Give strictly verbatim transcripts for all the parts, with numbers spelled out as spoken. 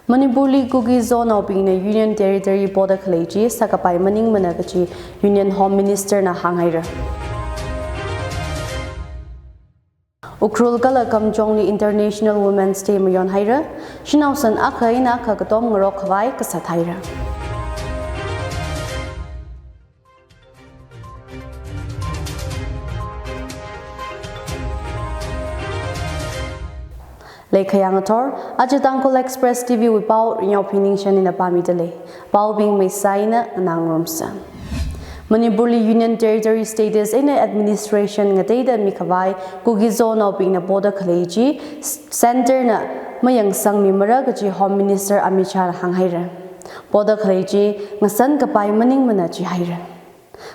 Manipurli Kuki-Zonaobingna Union Territory poda khalei chi sākapai maningmana kachi Union Home Minister na hānghaira. Ukhrul kala Kamjongli International Women's Day mayonhaira. Shanao san akha eina akha katom ngarok khavai kasat haira. Leikhayang athor, aja Tangkhul Express T V wui pao Ringyao Phiningshan ina pāmida lei. Paobing maisai eina nganāngarumsa. Manipurli Union Territory status eina administration ngateida mikhavai Kuki-Zonaobingna poda khalei chi Centre na mayangsangmimara kachi Home Minister Amit Shah na hānghaira. Poda khalei chi ngasan kapai maningmana jihaira.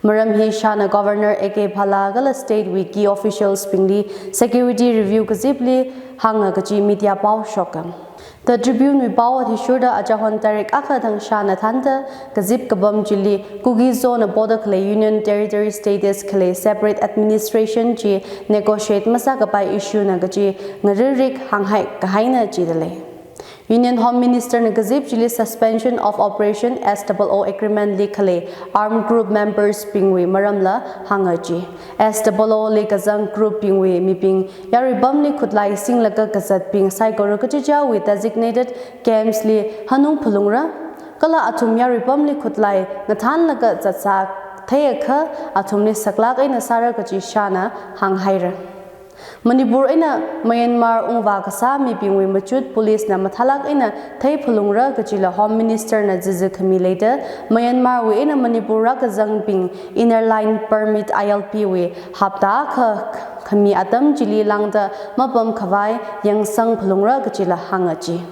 Maram hi Shah na Governor A K Bhalla kala state wui key officials bingli security review kazipli hānga kachi media pao shoka. The Tribune wui pao athishurda achahon tarik akha thang Shah na thānda kazip kapam chili Kuki-Zona poda khalei Union Territory status khalei separate administration chi negotiate masākapai issue na kachi ngarirrik hānghai kahaina jida lei. Union Home Minister na kazip chili Suspension of Operation, S O O agreement li khalei armed group members bingwui maramla hānga ji. S O O li kazang group bingwui mibing yarui pamli khutlai singlaga kazatbing saikora kachichāwui designated camps li hanung phalungra. Kala athum yarui pamli khutlai ngathānlaga zatsā theiakha athumli saklak eina sāra kachi Shah na hānghaira. Manipur eina Myanmar ungvā kasā mibingwui machut police na mathālak eina theiphalungra kachila Home Minister na jijikhami leida, Myanmar wui eina Manipur rākazangbing Inner Line Permit, I L P wui hapta akha khami atam chili lāngda mapam khavai yangsang phalungra kachila hānga ji.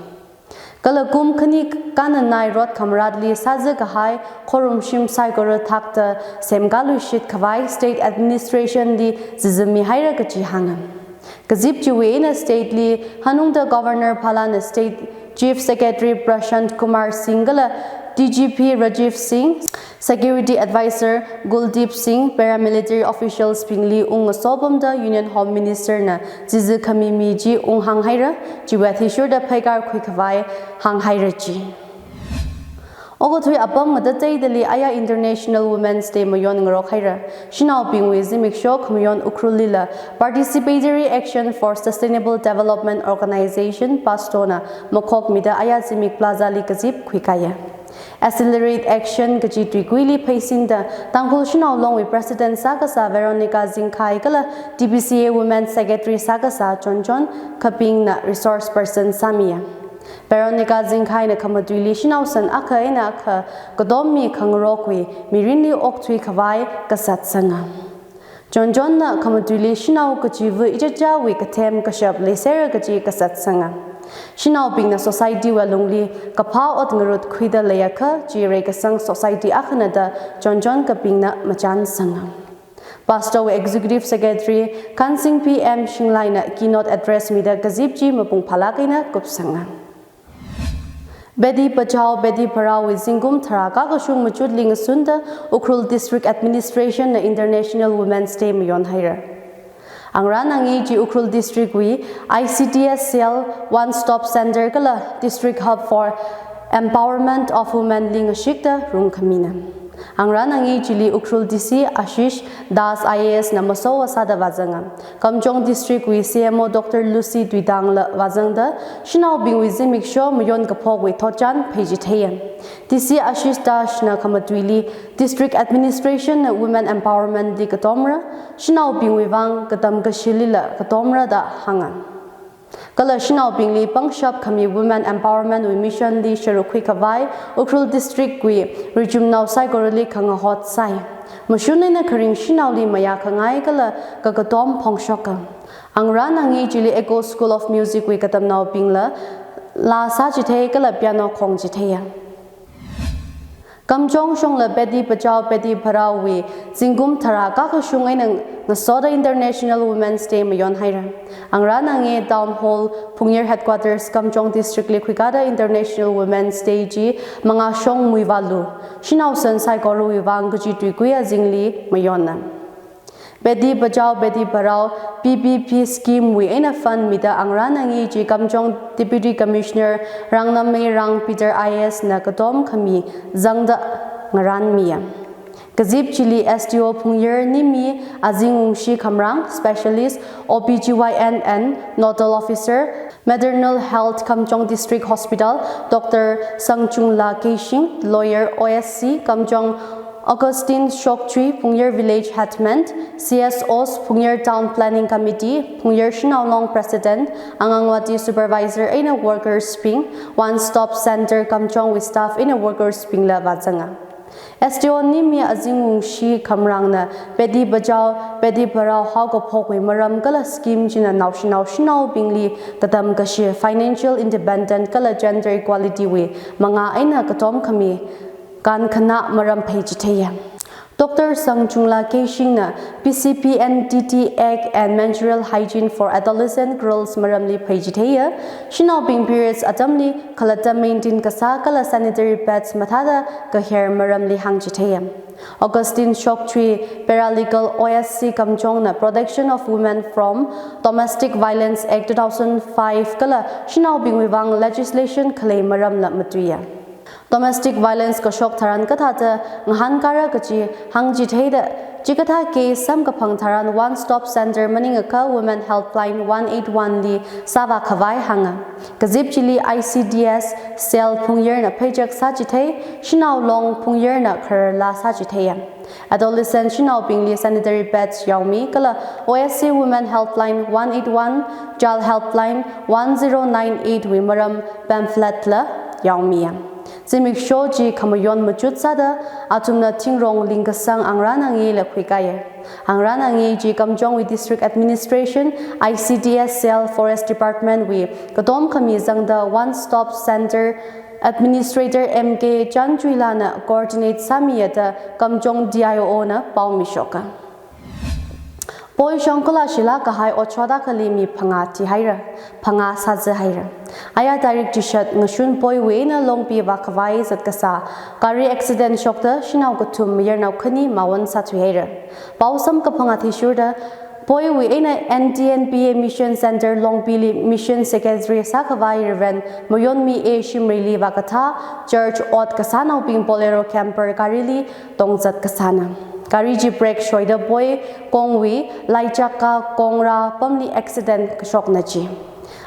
Kala kum khani kananai rot khamaratli sāzā kahai khorumshim saikora thakta semkaluishit khavai state administration li jijimihaira kachi hānga. Kazip chiwui eina state li hanungda Governor Bhalla na State Chief Secretary Prashant Kumar Singh kala D G P Rajiv Singh, Security Advisor Kuldeep Singh, paramilitary officials bingli ung ngasopamda Union Home Minister na jijikhami mi chi unghānghaira, chiwui athishurda pheikar khuikhavai hānghaira ji. Okathui apam ngatateidali aya International Women's Day mayon ngarokhaira. Shanaobingwui zimiksho khamayon Ukhrullila Participatory Action for Sustainable Development Organization, PASDO na makhokmida aya Zimik Plaza li kazip khuikaya. Accelerate Action kachi tuikuili pheisinda Tangkhul Shanao Longwui President sākasā Veronica Zingkhai kala T B C A Women Secretary sākasā Chonchon Khaping na resource person sāmiya. Veronica Zingkhai na khamatuili shanao san akha eina akha katom mi khangarokwui mirinli okthui khavai kasat sanga. Chonchon na khamatuili shanao kachiva ichichāwui kathem kashap leisera kachi kasat sanga. Shanaobingna society wui alungli kaphā ot ngarut khuida leiakha chi reikasang society akhana da Chonchon Khaping na machān sanga. PASDO wui Executive Secretary Khansingpi M Shinglai na keynote address mida kazip chi mapung phālak eina kupsanga. Beti Bachao Beti Padhao wui zingkum tharā kakashung machutli ngasunda Ukhrul District Administration na International Women's Day mayonhaira. Angarān angi chi Ukhrul District wui I C D S Cell, One Stop Center kala District Hub for Empowerment of Women li ngashikta rungkhamina. Angarān angi chili Ukhrul D C Ashish Das I A S na masowa sāda vāzanga. Kamjong District wui C M O Doctor Lucy Tuidang la vāzangda, shanaobingwui zimiksho mayon kaphokwui thotchan pheichitheiya. D C Ashish Das na khamatuili District Administration na Women Empowerment li katomra, shanaobingwui vang katam kashilila katomra da hānga. Kala shanaobingli pangshap khami Women Empowerment wui mission li sharuk khuikhavai Ukhrul District wui rijumnao saikorali khangahot sai. Mashun eina kharing shanaoli mayākhangai kala kakatom phongshoka. Angarān angi chili Echo School of Music wui katamnaobingla laa sāchithei kala piano khongchitheiya. Kamjong shongla Beti Bachao Beti Padhao wui zingkum tharā kakashung eina ngasoda International Women's Day mayonhaira. Angarān angi Town Hall, Phungyar Headquarters, Kamjong District li khuikada International Women's Day chi mangāshong muivālu. Shanao san saikorawui vang kachi tuikui azingli mayonna. Beti Bachao Beti Padhao P P P scheme wui eina fund mida ngarānngai chi Kamjong Deputy Commissioner Rangnammei Rang Peter I A S na katom khami zangda ngarānmiya. Kazip chili S D O Phungyar Nimmi, Azingungshi Khamrang, Specialist O B G Y N and Nodal Officer, Maternal Health Kamjong District Hospital, Doctor Sangchungla Keishing, Lawyer O S C Kamjong, Augustine Shokchui, Phungyar Village Headman, C S Os, Phungyar Town Planning Committee, Phungyar Shanao Long President, Anganwadi Supervisor eina workers bing, One Stop Center Kamjong wui staff eina workers bingla vāzanga. S D O Nimmi Azingungshi Khamrangna Beti Bachao Beti Padhao haokaphok wui maram kala scheme china naoshinao shanaobingli katam kashi, financial independent kala gender equality wui mangā eina katom khami kankhanā maram pheichitheiya. Doctor Sangchungla Keishingna P C P N D T Act and Menstrual Hygiene for Adolescent Girls maramli pheichitheiya. Shanaobing periods atamli khalatta maintain kasā kala sanitary pads mathāda kaher maramli hāngchitheiya. Augustine Shokchui, Paralegal O S C Kamjongna Protection of Women from Domestic Violence Act two thousand five kala shanaobingwui vang legislation khalei maramla matuiya. Domestic violence kashok tharan kathāda ngahānkara kachi hāngchitheida, chikathā case samkaphang tharan One Stop Center maningakha Women Helpline one eight one li sāvā khavai hānga. Kazip chili I C D S cell Phungyarna pheichak sāchithei, Shanao Long Phungyarna khararla sāchitheiya. Adolescent shanaobingli sanitary pads yaomi kala O S C Women Helpline one eight one, Child Helpline one zero nine eight wui maram pamphlet la yaomiya. Zimiksho chi khamayon machut sāda athumna thingrong lingkasang ngarānngaila khuikaiya. Ngarānngai chi Kamjongwui District Administration, I C D S cell, Forest Department wui katom khami zangda One Stop Center Administrator M K Chanchuilana coordinate sāmiya da Kamjong D I O na pao mishoka. Poi shongkula shila kahai otshot akhali mi phangā thihaira, phangā sāzahaira. Aya tarik chishat ngashun poiwui eina Longpi vākhavai zat kasā gari accident shokta shanao kathum mayarnao khani mawan sāthuihaira. Pao samkaphang athishurda poiwui eina N T N P A Mission Center Longpili Mission Secretary sākhavai Reverend Mayonmi A Shimreili vākathā church ot kasānaobing Bolero camper garili tongzat kasāna. Gari chi brake shoida poi kongwui Laichaka Kongra pamli accident kashokna chi.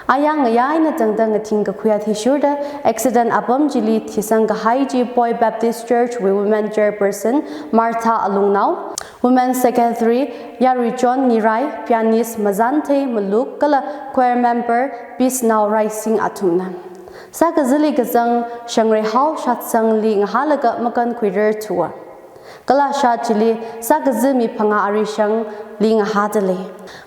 Aya ngayā eina tangda ngathing kakhui athishurda accident apam chili thisang kahai chi Poi Baptist Church wui Women Chairperson Martha Alungnao, Women Secretary Yaruichon Nirai, pianist Mazanthei Maluk kala choir member Peace Nao Raising athumna. Sākazili kazang Shangreihao Shatsangli ngahālaga makankhuirar thuwa. Kala shat chili sākazi mi phangā arishangli ngahāda lei.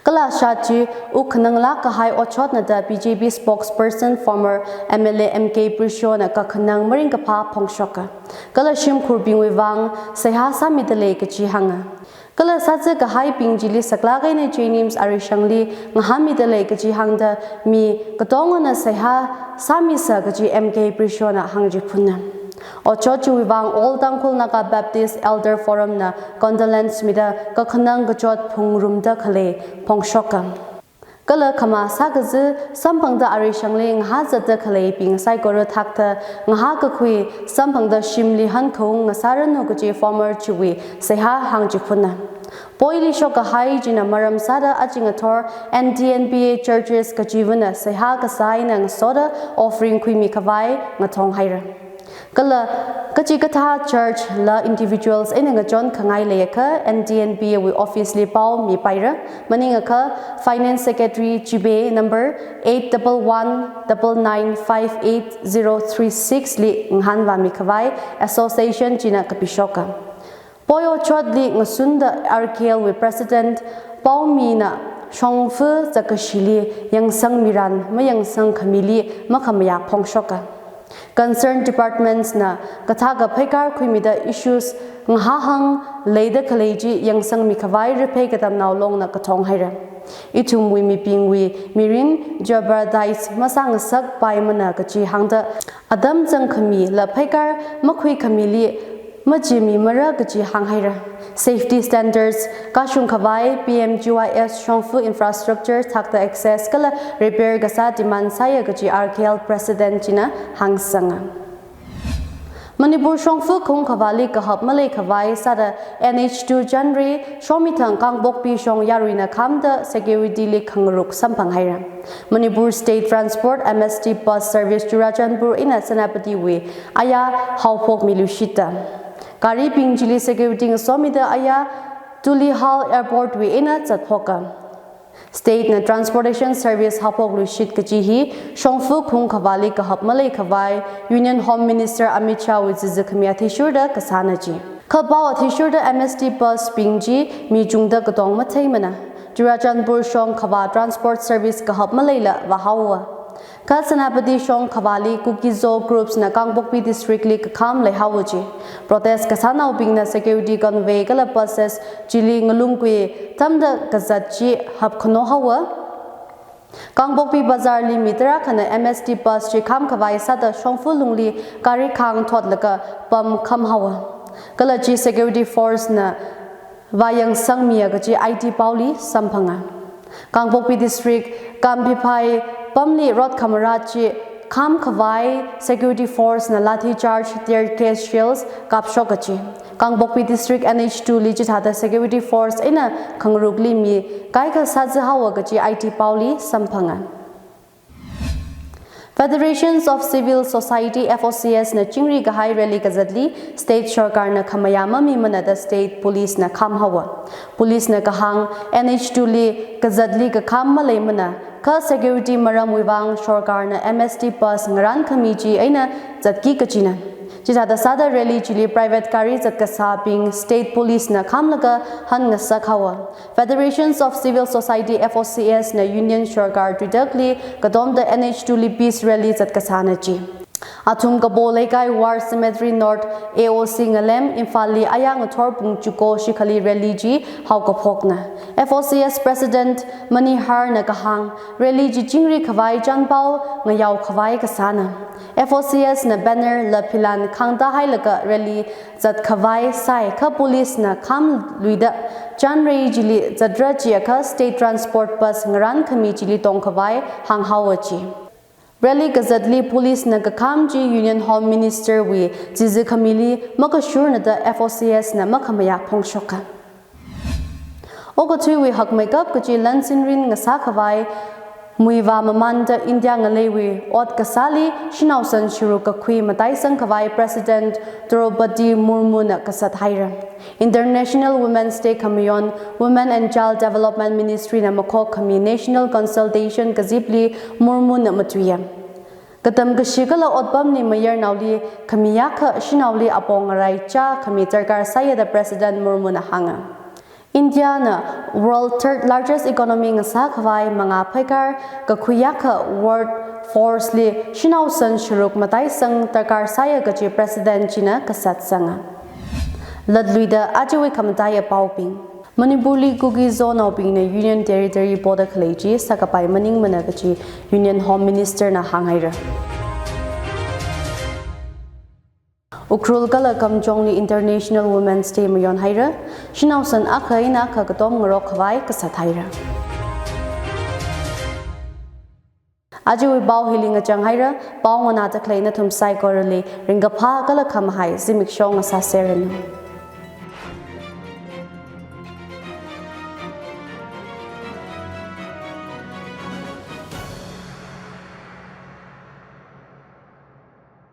Kala shat chi wuk khananglāk kahai otshotna da B J P spokesperson former M L A M K Prishona kakhanang maringkaphā phongshoka. Kala shimkhurbingwui vang seihā sāmida lei kachi hānga. Kala sāzi kahaibing chili saklāk eina J NIMS arishangli ngahāmida lei kachi hāngda mi katongana seihā sāmisa kachi M K Prishona hāngchiphunna. Otshot chiwui vang All Tangkhul Naga Baptist Elder Forum na condolence mida kakhanang kachot phungrumda khalei phongshoka. Kala khama sākazi samphangda arishangli ngahāzatda khaleibing saikora thakta ngahā kakhui samphangda shimli hankhaung ngasāranu kachi former chiwui seihā hāngchiphunna. Poili shok kahai china maram sāda achi ngathor N T N P A churches kachivana seihā kasā eina ngasoda offering khuimi khavai ngathong haira. Kala kachikathā church la individuals eina ngachon khangai leiakha N T N P A wui office li pao mipaira. Maningakha Finance Secretary Chibe number eight double one double nine five eight zero three six li ngahānvāmi khavai association china kapishoka. Poi otshotli ngasunda R K L wui President Paomina shongfa zakashili yangsang miran mayangsang khamili makhamayā phongshoka. Concerned departments na kathākha pheikar khuimida issues ngahāhang leida khalei chi yangsangmi khavai riphei katamnao longna kathong haira. Ithumwui mibingwui mirin jeopardize masāngasakpaimana kachi hāngda atam zangkhami la pheikar makhuikhamili machimimara kaji hānghaira. Safety standards kashung khavai P M G Y S shongfa infrastructure thakta access kala repair kasā demand sāya kaji R K L President china hāngsanga. Manipur shongfa khaung khavāli kahap malei khavai sāda N H two chānrei shomithang Kangpokpi shong yaruina khamda security li khangaruk samphanghaira. Manipur State Transport M S T bus service Churachandpur eina Senapatiwui aya haophokmiluishita. Garibing chili security ngasomida aya Tullihal Airport wui eina zatphoka. State na transportation service haophokluishit kaji hi shongfa khaung khavāli kahap malei khavai Union Home Minister Amit Shah wui chizikhami athishurda kasāna ji. Kha pao athishurda M S T bus bing chi mi chungda katong matheimana. Churachandpur shong khavā transport service kahap maleila vāhaowa. Kha Senapati shong khavāli Kuki-Zo groups na Kangpokpi district li kakham leihaowa ji. Protest kasānaobingna security convoy kala buses chili ngalungkui tamda kazat chi hapkhano haowa. Kangpokpi Bazar li mi tarākhana M S T bus chi kham khavai sāda shongfa lungli gari khang thotlaga pam kham haowa. Kala chi security force na vāyangsangmiya kaji I T paoli samphanga. Kangpokpi District Kampiphai pamli rot khamara chi kham khavai security force na lathi charge, tear gas shells kapshoka ji. Kangpokpi District N H two li chithāda security force eina khangarukli mi kaikha sāzā haowa kaji I T paoli samphanga. Federations of Civil Society, F O C S na chingri kahai rally kazatli state sorkarna khamayā mamimana da state police na kham haowa. Police na kahāng N H two li kazatli kakham maleimana, kha security maramwui vang sorkarna M S T bus ngarankhami chi eina zatki kajina. Chithāda sāda rally chili private gari zat kasābing state police na khamlaga hānngasak haowa. Federations of Civil Society, F O C S na Union sorkar tuitakli katomda N H two li peace rally zat kasāna ji. Athum Kapo Leikai War Cemetery North A O C ngalem Imphal li aya ngathor pung chuko shikhali rally chi haokaphokna. F O C S President Manihar na kahāng rally chi chingri khavai chānpao ngayao khavai kasāna. F O C S na banner la philan khangtā hailaga rally zat khavai sai, kha police na khamluida chānrei chili zatra chiakha state transport bus ngarankhami chili tongkhavai hānghaowa ji. Rally kazatli police na kakham chi Union Home Minister wui chizikhami li makashurna da F O C S na makhamayā phongshoka. Okathuiwui hakmeikap kaji lan sinrin ngasā khavai muivā mamānda India ngaleiwui ot kasāli shanao san sharuk kakhui mataisang khavai President Droupadi Murmu na kasat haira. International Women's Day khamayon Women and Child Development Ministry na makhok khami National Consultation kazipli Murmu na matuiya. Katam kashi kala otpamli mayarnaoli khami akha shanaoli apong ngaraichā khami darkar sāya da President Murmu na hānga. India na world third largest economy ngasā khavai mangā phaikar kakhui akha workforce li shanao san sharuk mataisang darkar sāya kaji President china kasat sanga. Latluida ajawui khamataiya paobing. Manipurli Kuki-Zonaobingna Union Territory poda khalei chi sākapai maningmana kaji Union Home Minister na hānghaira. Ukhrul kala Kamjongli International Women's Day mayonhaira, shanao san akha eina akha katom ngarok khavai kasat haira. Ajawui pao hili ngachang haira, pao nganāda khalei nathum saikorali ringkaphā kala khamahai zimiksho ngasāseranu.